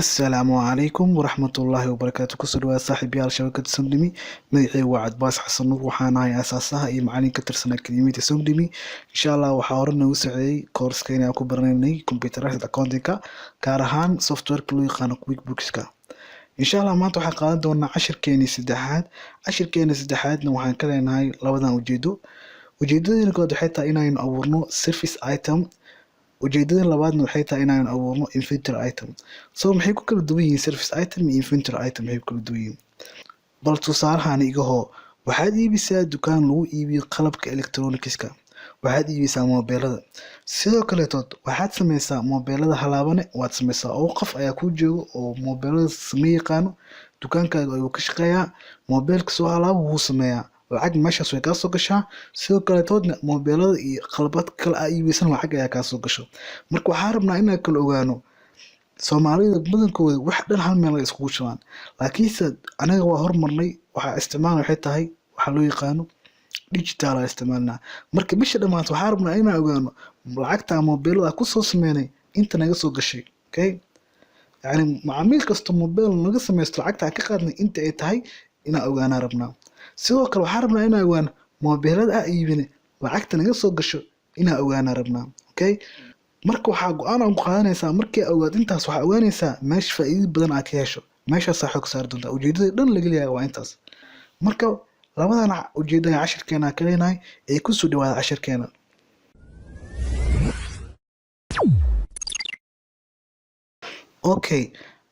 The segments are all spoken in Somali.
Assalaamu calaykum waraxmatullaahi wabarakaatu. Kusoo dhawaad, saaxiibayaal, shabakada Somdemy. Magacaygu waa Cadbaas Xasan Nuur, waxaan ahay aasaasaha iyo macalin ka tirsan akademiyada Somdemy. Insha Allah waxaa hore noogu socday koorska inaan ku baranaynay computerized accounting-ka, gaar ahaan software-ka loo yaqaano QuickBooks-ka. Insha Allah maanta waxaan qaadan doonaa cashirkeenii saddexaad. Cashirkeeni saddexaadna waxaan ka leenahay labadan ujeedo. Ujeedadeena koowaad waxay tahay inaynu abuurno service item. Ujeedada labaadna waxay tahay inaynu abuurno inventory item. So maxay ku kala duwan yihiin service item iyo inventory item? Maxay ku kala duwan yihiin? Bal tusaalahan iga hoo. Waxaad iibisaa dukaan lagu iibiyo qalabka electronicska. Waxaad iibisaa moobeelada. Sidoo kaleetood waxaad sameysaa moobeelada halaabane waad sameysaa, oo qof ayaa kuu jooga oo moobeelada samey yaqaano. Dukaankaaga ayuu ka shaqeeyaa. Moobeelka soo halaabo wuu sameeyaa, lacag meeshaas way kaa soo gashaa. Sidoo kaleetoodna moobeelada iyo qalabadka kale aa iibeysan lacag ayaa kaa soo gasho. Marka waxaa rabnaa inaan kala ogaano. Soomaalida badankooda wax dhan hal meel ay iskugu shubaan, laakiinse anaga waa hormarnay. Waxaa isticmaal waxay tahay waxaa loo yaqaano digital aa isticmaalnaa. Marka bisha dhammaata waxaa rabnaa inaan ogaano lacagta moobeelada kusoo sameynay inta naga soo gashay. Okay, yacni macaamiil kasta moobeel naga sameysto lacagta aan ka qaadnay inta ay tahay inaan ogaanaa rabnaa. Sidoo kale waxaa rabnaa inaan ogaano moobeelada aa iibinay lacagta naga soo gasho inaan ogaanaa rabnaa. Okay, marka waxaa go-aan aan ku qaadanaysaa markii ogaad intaas, waxaa ogaanaysaa meesha faa'iido badan aad ka hesho. Meeshaasaa xoog saari doontaa. Ujeedada dhan laga leeyahay waa intaas. Marka labadan ujeedada cashirkeena ka leenahay ee kusoo dhawaada cashirkeena. Okay,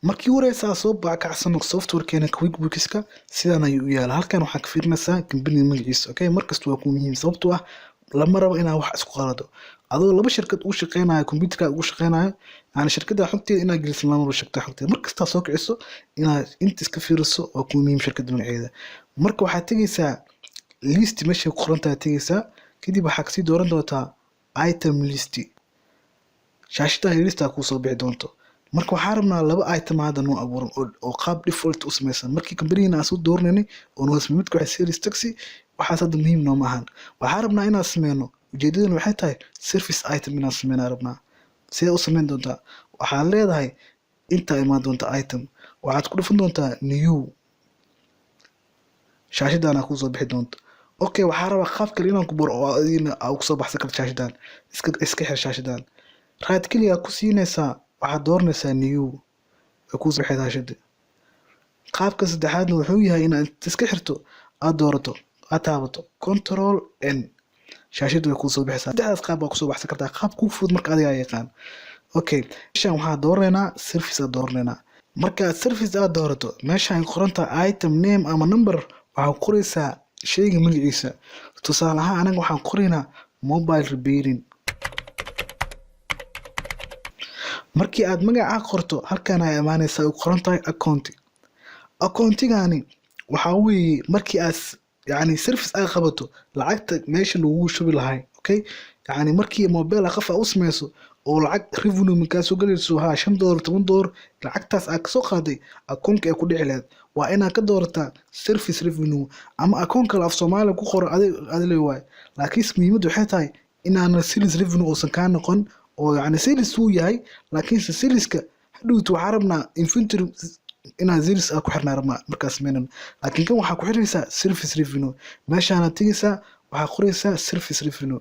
markii wareysaa soo bakacsano softwarekeena QuickBookska sidaan ayuu u yaala. Halkan waxaa ka fiirinaysaa company magaciisa. Okay, markasta waa ku muhiim, sababtoo ah lama rabo inaa wax isku qalado adoo laba shirkad uu shaqeynayo, computerka ugu shaqeynayo. Yani shirkadda xogteeda inaad geliso lama rabo. Shirkadda xogteeda markastaa soo kiciso inaad inta iska fiiriso waa kuu muhiim shirkadda magaceeda. Marka waxaad tegeysaa list, meeshay ku qoran tahay tegeysaa. Kadib waxaa kasii dooran doontaa item list. Shaashada lista kuu soo bixi doonto. Marka waxaa rabnaa laba item hadda noo abuuran oo qaab default u samaysan markii companyina aan soo dooranay oo noo samey. Midka waxay sales tax, waxaas hadda muhiim nooma ahan. Waxaa rabnaa inaan sameyno, ujeedadana waxay tahay service item inaan sameynaa rabnaa. Sidee u sameyn doontaa? Waxaad leedahay intaa imaan doonta item, waxaad ku dhufan doontaa new. Shaashadana kuu soo bixi doonto. Okay, waxaa rabaa qaab kale inaan ku baro oo adigna aa kusoo baxsan karto. Shaashadan iska xir. Shaashadan right click ku siinaysaa, waxaad dooranaysaa new, way kuu soo bixi shaashada. Qaabka saddexaadna wuxuu yahay inaad iska xirto, aad doorato, aad taabato Control N, shaashada way kuu soo bixaysaa. Saddexdaas qaab baa kusoo baxsan kartaa. Qaab kuu fudud marka adigaa yaqaan. Okay, meeshan waxaa dooranaynaa service aad dooranaynaa. Markaad service aad doorato, meeshaan qoran tahay item name ama number, waxaad qoraysaa sheyga magaciisa. Tusaale ahaan anaga waxaan qoraynaa mobile repairing. Markii aad magacaa qorto, halkan ay imaanaysaa u qoran tahay account. Accountigani waxaa weeye markii aad yani service aad qabato lacagta meesha lagugu shubi lahay. Okay, yani markii mobile qof aad u sameyso oo lacag revenue markaa soo galayso, ha $5, $10, lacagtaas aad kasoo qaaday akoonka ay ku dhici lahayd, waa inaad ka doorataa service revenue ama akoon kale af Soomaaliya ku qoro adile waay. Laakiinse muhiimaddu waxay tahay inaana sales revenue uusan kaa noqon, oo yani sales wuu yahay, laakiinse saleska hadhowtu waxaa rabnaa inventory inaan sales aa ku xirnaa rabnaa markaas sameynan. Laakiin kan waxaa ku xiraysaa service revenue. Meeshaana tegaysaa, waxaa qoraysaa service revenue.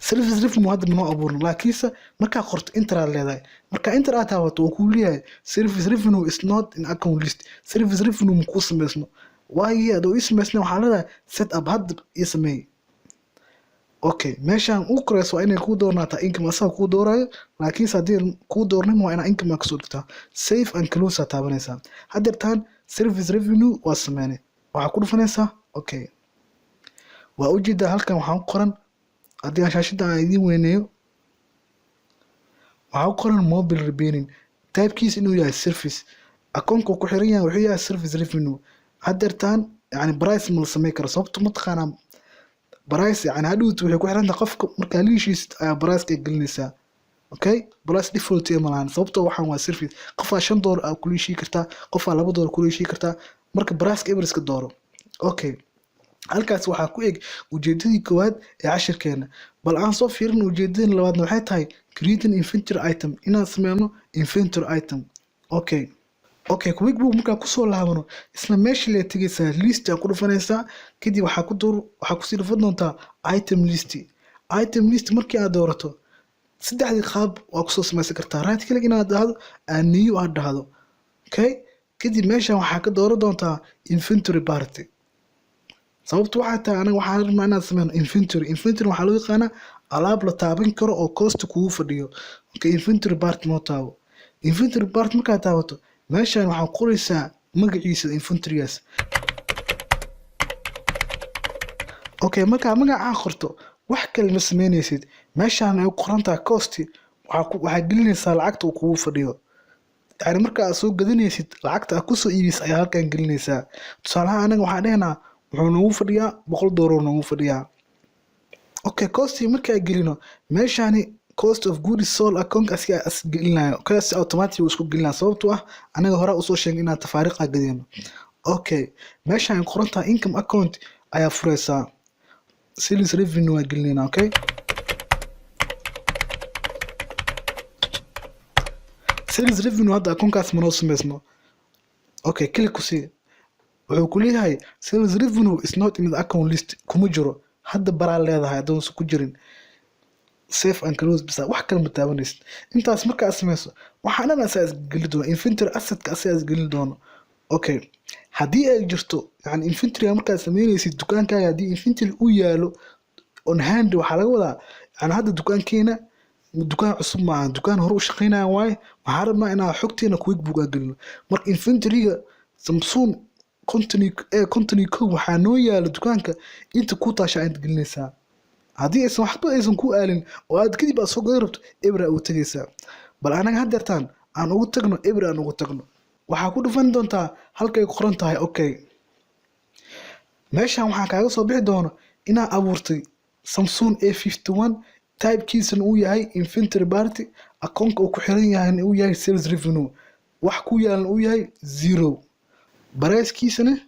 Service revenue hadda manoo abuurno, laakiinse markaa qorto enter aad leedahay. Marka enter aad taabato, wuu kuu leeyahay "Service revenue is not in account list." Service revenue makuu sameysno waayo. Adoo ii samaysna, waxaa leedahay set up, hadda ii sameey. Okay, meeshaan u koreyso waa inay kuu doornaataa income, asaga kuu doorayo. Laakiinse haddii kuu doornin, waa inaa income kasoo dhigtaa. Save and close aa taabanaysaa. Haddeertaan service revenue waa sameynay, waxaa ku dhufanaysaa okay. Waa ujeedaa halkan waxaa ku qoran, haddii aan shaashada aan idiin weyneeyo, waxaa ku qoran mobile repairing, typekiisa inuu yahay service, akoonka uu ku xiran yahay wuxuu yahay service revenue. Haddeertaan yani price ma la samey karo, sababto mataqaanaa price yani hadhowt waxay ku xiran tahay qofka markaa liishiis ayaa price-ka gelinaysaa. Okay, price default ma lahan, sababtoo waxaan waa service. Qofaa $5 aa kula heshii kartaa, qofaa $2 kula heshii kartaa. Marka price-ka eber iska dooro. Okay. Halkaas waxaa ku eg ujeedadii koowaad ee cashirkeena. Bal aan soo fiirin ujeedadii labaadna. Waxay tahay creating inventory item, inaan sameyno inventory item. Okay, QuickBook markaa kusoo laabano, isla meeshii lee tegaysaa, list aa ku dhufanaysaa. Kadib waxaa kusii dhufan doontaa item list. Item list markii aad doorato, saddexdii qaab waa kusoo samaysan kartaa: right click inaad dhahdo, new aad dhahdo. Okay, kadib meeshan waxaa ka dooran doontaa inventory part. Sababtu waxay tahay, anaga waxaan rabnaa inaad sameyno inventory. Inventory waxaa loo yaqaanaa alaab la taaban karo oo cost kugu fadhiyo. Okay, inventory part noo taabo. Inventory part markaad taabato, meeshan waxaa qoraysaa magaciisa inventorygaas. Okay, markaa magacaa qorto, wax kale ma sameynaysid. Meeshaan ay ku qoran tahay cost, waxaa gelinaysaa lacagta uu kugu fadhiyo. Yani marka aad soo gadanaysid, lacagta aad kusoo iibis ayaa halkan gelinaysaa. Tusaalahaan, anaga waxaan dhehnaa wuxuu noogu fadhiyaa $100 noogu fadhiyaa. Okay, cost marka aan gelino, meeshaani cost of goods sold account asiga as gelinayo. Okay, si automatic uu isku gelinaya, sababtoo ah anaga hore usoo sheegay inaan tafaariiqa gadino. Okay, meeshaan qoran tahay income account ayaa furaysaa. Sales revenue waa gelinayna. Okay, sales revenue hadda akoonkaas manoo sameysno. Okay, click ku sii. Wuxuu ku leeyahay sales revenue is not in the account list, kuma jiro hadda. Baraa leedahay hadduusan ku jirin, save and close bisa, wax kale ma taabanaysid. Intaas marka aad sameyso, waxaa dhan asaa isgeli doono, inventory assetka asaa isgelin doono. Okay, haddii ay jirto, yani inventory markaad sameynaysid dukaankaaga, haddii inventory uu yaalo on hand, waxaa laga wadaa, yani hadda dukaankeena dukaan cusub maaha, dukaan hore u shaqeynaya waaye. Waxaa rabnaa inaan xogteena QuickBook aan gelino. Marka inventoryga Samsung 51 waxaa noo yaala dukaanka, inta ku taashaa inta gelinaysaa. Haddii aysan waxba aysan ku aalin oo aad kadib aad soo gadan rabto, ebra ugu tegaysaa. Bal anaga haddeertaan aan ugu tagno, ebra aan ugu tagno. Waxaa ku dhufan doontaa halkay ku qoran tahay. Okay, meeshan waxaa kaaga soo bixi doono inaa abuurtay Samsung A51, typekiisana uu yahay inventory part, akoonka uu ku xiran yahayna uu yahay sales revenue, wax ku yaalna uu yahay zero, pricekiisana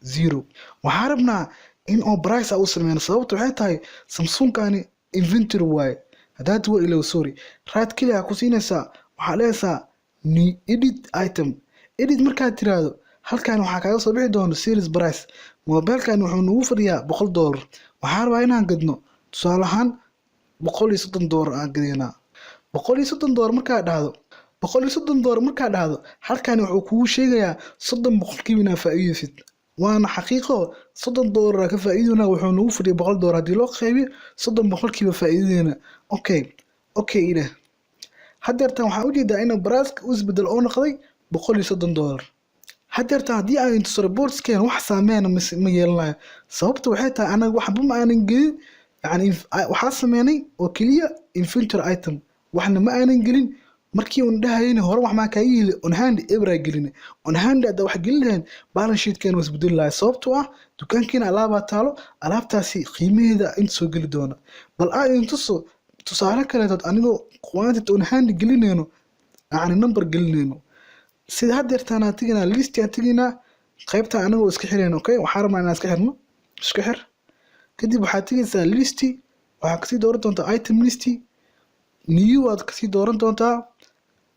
zero. Waxaa rabnaa in oo price u sameyno. Sababta waxay tahay, Samsungkani inventory waaye. Haddaad waa ilow, sorry, right click aa ku siinaysaa, waxaa dhehaysaa new edit item. Edit markaad tiraahdo, halkan waxaa kaaga soo bixi doona sales price. Mobilkan wuxuu nagu fadhiyaa $100. Waxaa rabaa inaan gadno, tusaale ahaan, $130 aan gadaynaa. $130 markaa dhahdo, $130 markaa dhahdo, halkan wuxuu kugu sheegayaa 30% inaad faa'iidaysid. Waana xaqiiqo, $30 ka faa'iidona. Wuxuu nagu fadhiyay $100, haddii loo qaybiyo 30% faa'iidadeena. Okay, ileh haddeertan waxaan ujeedaa in priceka u isbedel oo noqday $130. Haddeertan haddii aan intuso reportskeena, wax saameena ma yeelanayo. Sababta waxay tahay, anaga waxba ma aanan gelin. Yani waxaa sameynay oo keliya inventory item, waxna ma aanan gelin. Markii uun dhahayna hore wax maa kaaga yili, on hand ebra gelina. On hand hadda wax gelin lahayn, balance sheetkeena waa isbedeli lahay, sababtoo ah dukaankeena alaabaa taalo, alaabtaasi qiimaheeda inta soo geli doona. Bal aan intuso tusaale kaleetood anigoo quantity on hand gelinayno, yani number gelinayno. Sida haddeertaan aan tegaynaa list, aan tegaynaa qaybta anagoo iska xirayno. Okay, waxaan rabnaa inaan iska xirno. Iska xir. Kadib waxaad tegaysaa list, waxaa kasii dooran doontaa item list, new waad kasii dooran doontaa.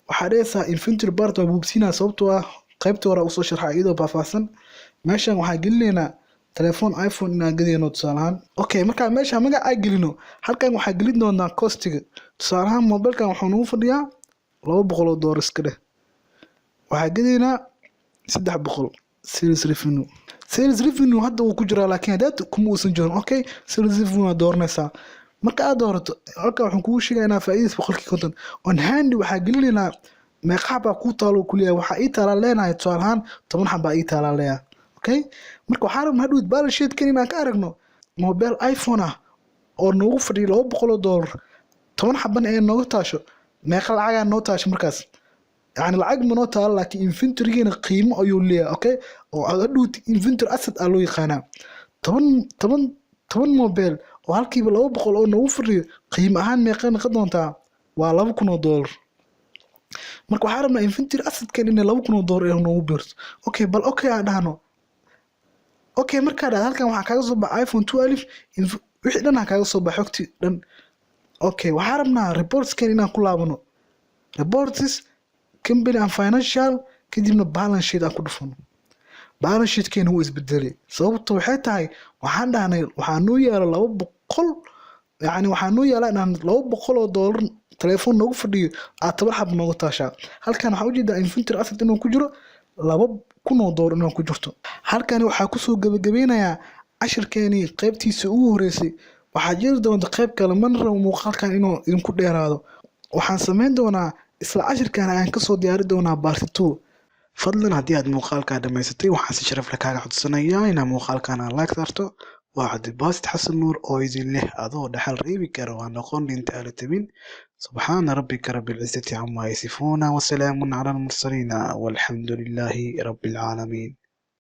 Waxaa dhehaysaa inventory part. Waa buubsiinaa, sababtoo ah qaybta hore usoo sharxa iyadoo faahfaahsan. Meeshan waxaan gelinaynaa telefoon iPhone inaan gadayno, tusaale ahaan. Okay, markaa meesha magac aan gelino, halkan waxaa gelin doonaa costiga. Tusaale ahaan, mobilkan wuxuu nagu fadhiyaa $200 iska dheh. Waxaa gadaynaa 300. Sales revenue, sales revenue hadda wuu ku jiraa, laakiin haddaad kuma uusan jirin. Okay, sales revenue waad dooranaysaa. Marka aad doorato, halkan waxaan kugu sheegaa inaa faa'iidaysa 50%. On hand waxaa gelinaynaa meeqa xabaa kuu taalo kuleeyahay. Waxaa ii taalaa leenahay, tusaale ahaan, 10 xabaa ii taalaa leeyahay. Okay, marka waxaa rabnaa hadhowd balance sheetkan inaan ka aragno mobile iPhone ah oo noogu fadhiyo $200, 10 xabana ee nooga taasho. Meeqa lacagaa noo taasho markaas? Yani lacag ma noo taalo, laakiin inventorygeena qiimo ayuu leeyahay. Okay, oo hadhowt inventory asset aa loo yaqaanaa. 10 mobile oo halkiiba 200 oo noogu fadhiyo, qiimo ahaan meeqa noqon doontaa? Waa $2,000. Marka waxaa rabnaa inventory assetkan inay $2,000 ee noogu biirto. Okay, bal okay aan dhahno. Okay, markaa dhahda halkan waxaa kaaga soo baxa iPhone 12, wixii dhan aa kaaga soo baxa, xogtii dhan. Okay, waxaa rabnaa reportsken inaan ku laabano, reports, company and financial, kadibna balance sheet aan ku dhufano. Balance sheetkeena wuu isbedelay. Sababta waxay tahay, waxaan dhahnay waxaa noo yaala 200, yacni waxaa noo yaala inaan $200 telefoon noogu fadhiyo aad 10 xab nooga taashaa. Halkan waxaa ujeedaa inventory asset inuu ku jiro, $2,000 inuu ku jirto. Halkani waxaa kusoo gabagabeynayaa cashirkeenii qaybtiisa ugu horeysay. Waxaa jiri doonta qayb kale. Mana rabo muuqaalkan inuu idinku dheeraado. Waxaan sameyn doonaa isla cashirkan ayaan kasoo diyaari doonaa part 2. Fadlan, haddii aad muuqaalkaa dhamaysatay, waxaan si sharaf leh kaaga codsanayaa inaad muuqaalkan aan like saarto. Waa Cabdibaasit Xasan Nuur oo idin leh: adoo dhaxal reebi kara waa noqon dhinta ala tabin. Subxaana rabbika rabbi alcizati camaa yasifuuna, wasalaamun cala almursaliina, walxamdu lilaahi rabbi alcaalamiin.